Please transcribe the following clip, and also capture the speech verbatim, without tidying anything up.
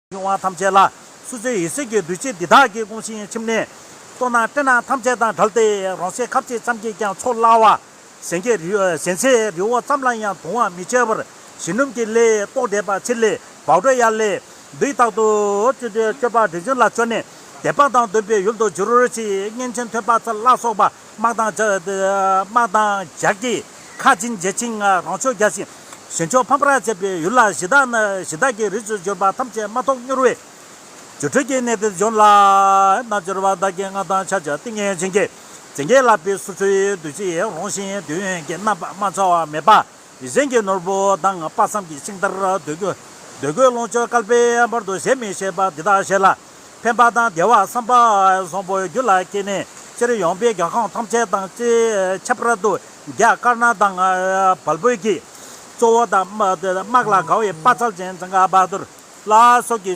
མྱོང་བ་ཐམས་ཅད་ལ། སོ་སོའི་ཡིད་བཞིན་གྱི་འདུ་བྱེད་འདི་དག་གིས་བསྐང་ཞིང་ཁྱིམ་ནས། གཏོར་ན་སྤྲིན་ནག་ཐམས་ཅད་དང་བྲལ་ཏེ། རང་སེམས་ཁ་ཅིག་ཙམ་གྱིས་ཀྱང་ཚོར་སླ་བ། གཟན་གྱི་རི་གཟན་ཚའི་རི་བོ་ཙམ་ལ་ཡང་གདུང་བ་མི་བྱེད་པར། ཞི་གནོན་གྱི་ལས་རྟོགས་འདྲེས་པ་ཕྱིར་ལས་བག་གྲོ་ཡར་ལས། འདི་རྟག་ཏུ་སྤྱོད་པ་འདི་བྱིན་ལ་སྤྱོད་ནས། དད་པ་དང་ལྡན་པའི་ཡུལ་དུ་འགྱུར་ཅིག་གཉན་ཆེན་ཐོས་པ་ཚལ་ལ་སོགས་པ། དམག་དང་ལྗགས་དམག་དང་ལྗགས་ཀྱིས་ཁ་འབྱིན་བྱེད་ཅིང་རང་ཆོས་རྒྱག་ཅིང་། ཞིང་མཆོག་ཕམ་པར་བྱེད་པའི་ཡུལ་ལ་གཞི་བདག་ན་གཞི་བདག་གི་རིགས་སུ་གྱུར་པ་ཐམས་ཅད་མ་ཐོགས་མྱུར་བའི། སྒྱུ་འཕྲུལ་གྱི་གནས་དེར་འབྱོན་ལ། རྣལ་འབྱོར་པ་བདག་གི་སྔགས་དང་ཕྱག་རྒྱ་ཏིང་ངེ་འཛིན་གྱིས་བྱིན་གྱིས་བརླབས་པའི་སོ་སོའི་འདུ་བྱེད་རང་བཞིན་དོན་གྱི་རྣམ་པ་མ་ཚང་བ་མེད་པ། གཞན་གྱི་ནོར་བུ་དང་དཔག་བསམ་གྱི་ཤིང་རྟར་འདོད་དགོས་འདོད་དགོས་ལོངས་སྤྱོད་བསྐལ་པའི་བར་དུ་བཞེས་མི་ཤེས་པ་འདི་དག་བཞེས་ལ། ཕན་པ་དང་བདེ་བ་བསམ་པ་བཟང་པོ་རྒྱུད་ལ་སྐྱེས་ནས། སྤྱིར་ཡངས་པའི་རྒྱལ་ཁམས་ཐམས་ཅད་དང་ཅི་ཁྱད་པར་དུ་རྒྱ་དཀར་ནག་དང་བལ་པོའི་གི་གཙོ་བོ་དང་དམག་ལ་དགའ་བའི་དཔའ་རྩལ་ཅན་ཙང་ག་བ་དུར་ལ་སོགས་ཀྱི།